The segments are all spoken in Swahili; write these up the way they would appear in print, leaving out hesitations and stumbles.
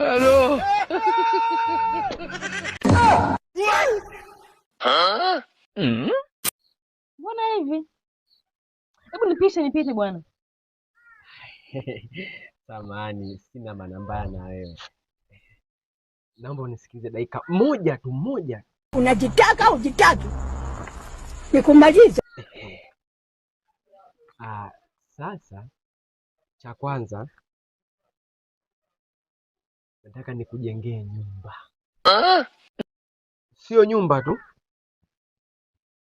Halo. Mbona hivi? Hebu nipishe nipite bwana. Samahani, sina maana mbaya na wewe. Naomba unisikilize dakika moja tu, moja. Unajitaka ujitaki, nikumaliza. Ah, sasa cha kwanza nataka nikujengee nyumba. Sio nyumba tu,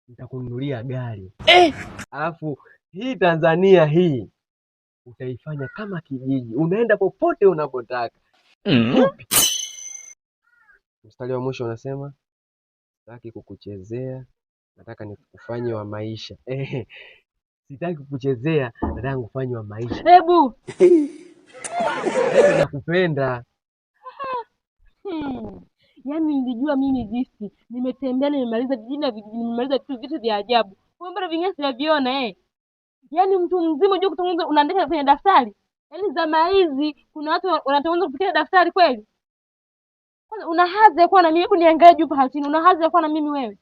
nitakununulia gari eh. Alafu hii Tanzania hii utaifanya kama kijiji, unaenda popote unapotaka. Mstari wa mwisho unasema sitaki kukuchezea, nataka nikufanye wa maisha. Eh, sitaki kukuchezea, nataka nikufanye wa maisha. Hebu Nakupenda. Yaani nilijua mimi jinsi nimetembea, nimemaliza vijiji na vijiji, nimemaliza vitu vitu vya ajabu. Wewe bado vingine sijaviona eh. Yaani mtu mzima unajua kutengeneza, unaandika kwenye daftari. Yaani zama hizi kuna watu wanatengeneza kupitia daftari kweli? Kwanza una hadhi ya kuwa na mimi? Hebu niangalie juu mpaka chini, una hadhi ya kuwa na mimi wewe?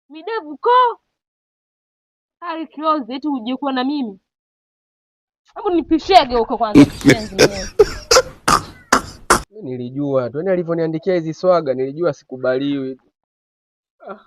Midevu ko hali close, eti uje kuwa na mimi? Hebu nipishege huko kwanza, kishenzi mwenyewe. Mimi nilijua tu, yaani alivyoniandikia hizi swaga nilijua sikubaliwi. Ah.